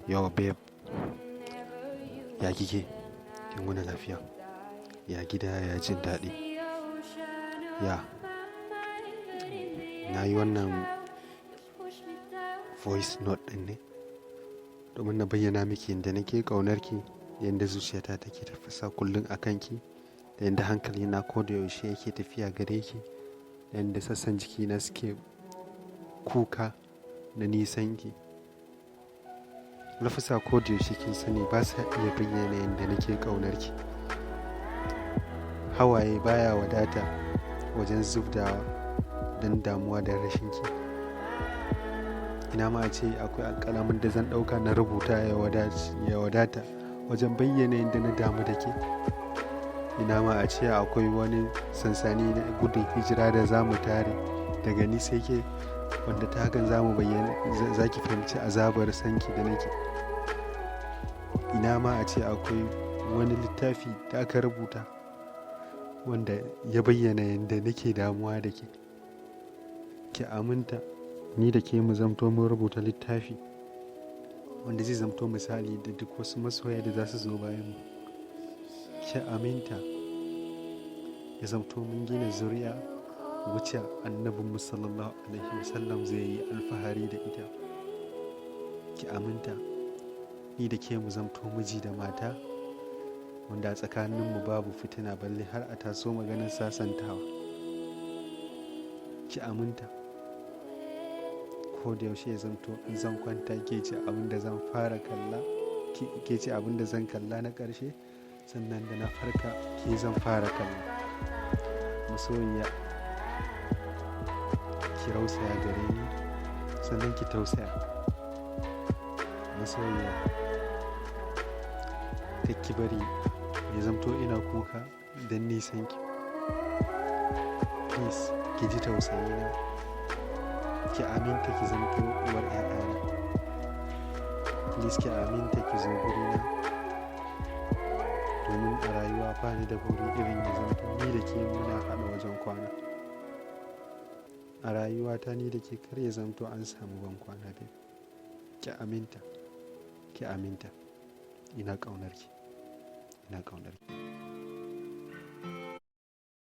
Yo babe, ya kike? Kin wuni lafiya? Ya gida, ya jin daɗi? Ya, na yi wannan voice note ɗin ne domin na bayyana miki yadda nake ƙaunarki, yadda zuciyata take tafasa kullum a kanki, da yadda hankalina ko da yaushe yake tafiya gare ki, da yadda sassan jikina suke kuka na nisanki. Lafasa ko da yaushe kin sani ba sa iya bayyana yadda nake ƙaunarki. Hawaye baya wadata wajen zubdawa don damuwa da rashinki. Ina ma ace akwai alƙalamin da zan ɗauka na rubuta ya wadata wajen bayyana yadda na damu da ke. Ina ma ace akwai wani sansani na gudun hijira da za mu tare daga ni sai ke, wanda ta hakan za mu bayyana, za ki fahimci azabar sanki da nake. Ina ma ace akwai wani littafi da aka rubuta wanda ya bayyana yadda nake damuwa da ke. Ki aminta ni da ke mu zamto mun rubuta littafi wanda zai zamto misali da duk wasu masoya da za su zo bayan mu. Ki aminta ya zamto mun gina zuri'a wacce Annabinmu Sallallahu Alaihi Wasallam zai yi alfahari da ita. Ki aminta ni da ke mu zamto miji da mata wanda a tsakaninmu babu fitina balle har a taso maganar sasantawa. Ki aminta ko da yaushe ya zamto in zan kwanta ke ce abin da zan fara kalla, ke ce abin da zan kalla na ƙarshe, sannan da na farka ke zan fara kalla. Masoyiya, ki rausaya gare ni sannan ki tausaya. Masoyiya, kar ki bari ya zamto ina kuka don nisanki. Please ki ji tausayina. Ki aminta ki zamto uwar 'ya'yana. Please ki aminta ki zo gurina. Domin a rayuwa bani da buri irin ya zamto ni da ke muna haɗa wajen kwana. A rayuwata ni da ke kar ya zamto an samu ban kwana babe. Ki aminta, ki aminta. Ina ƙaunarki, ina ƙaunarki.